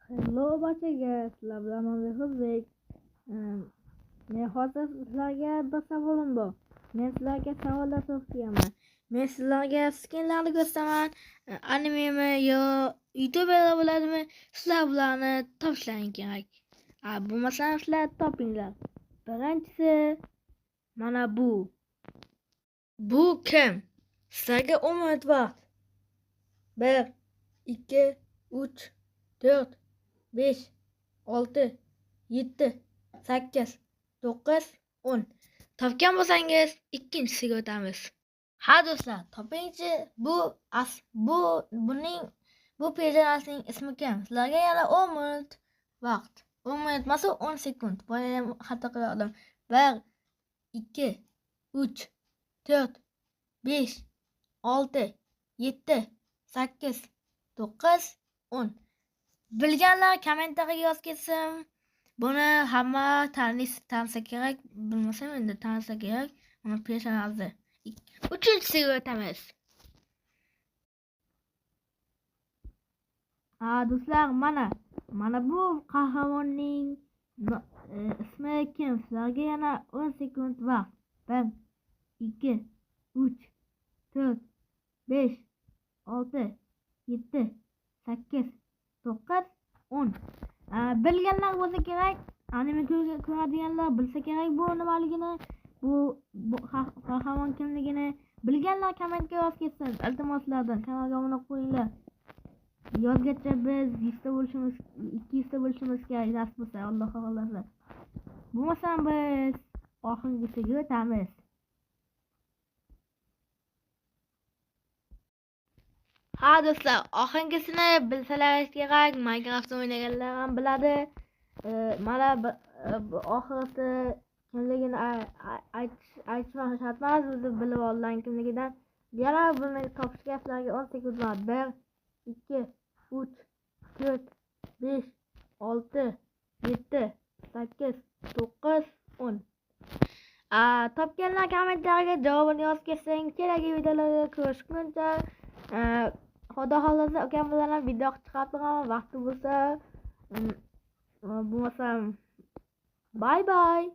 Hello barchaga, sizlar bilan men Behuzbek. Men hozir sizlarga bir savolim bor. Men sizlarga savollar so'rayapman. Men sizlarga skinlarni ko'rsataman, animemi yo youtuberlar bo'ladimi? Sizlar bularni topishlaring kerak. Bo'lmasam sizlar topinglar. Birinchisi mana bu. Bu kim? Sizlarga 10 minut vaqt. 1 2 3 4 5 6 7 8 9 10. Topgan bo'lsangiz ikkinchisiga o'tamiz. Ha do'stlar, topingchi, bu personajning ismi kim? Sizlarga yana 10 minut vaqt. 10 minut emas, 10 sekund. Buni ham xato qildim. 1 2 3 4 5 6 7 8 9 10. Bilganlar kommentariyaga yozib ketsin. Buni hamma tanisa kerak, bilmasam endi tanisa kerak. Uni personajni. Uchinchisiga o'tamiz. Do'stlar, mana bu qahramonning ismi kim? Sizlarga yana 10 sekund vaqt. 1 2 3 4 5 6 7 8 9 10. Bilganlar bo'lsa kerak, anime ko'radiganlar bilsa kerak bu nimaligini, bu qahramon kimligini. Bilganlar kommentga yozib ketsin. Iltimos sizlardan kanalga obuna qo'yinglar. Yozgacha biz 100 ta bo'lishimiz, 200 ta bo'lishimiz kerak nasib bo'lsa, Alloh xohlasa. Bo'lmasam biz oxirgisiga o'tamiz. Ha do'stlar, oxirgisini bilsalar kerak, Minecraft o'ynaganlar ham biladi. Mana oxirgisi kimligini aytishim shart emas, o'zi bilib olgan kimligidan. Yana buni topishga sizlarga 10 sekund bor. 1 2 3 4 5 6 7 8 9 10. Topganlar kommentariyaga javobini yozib ketsin. Kelagi videolarda ko'rishguncha, Xudo xohlasa ukam bilan ham video chiqarib turaman, vaqti bo'lsa. Bo'lmasam bye bye.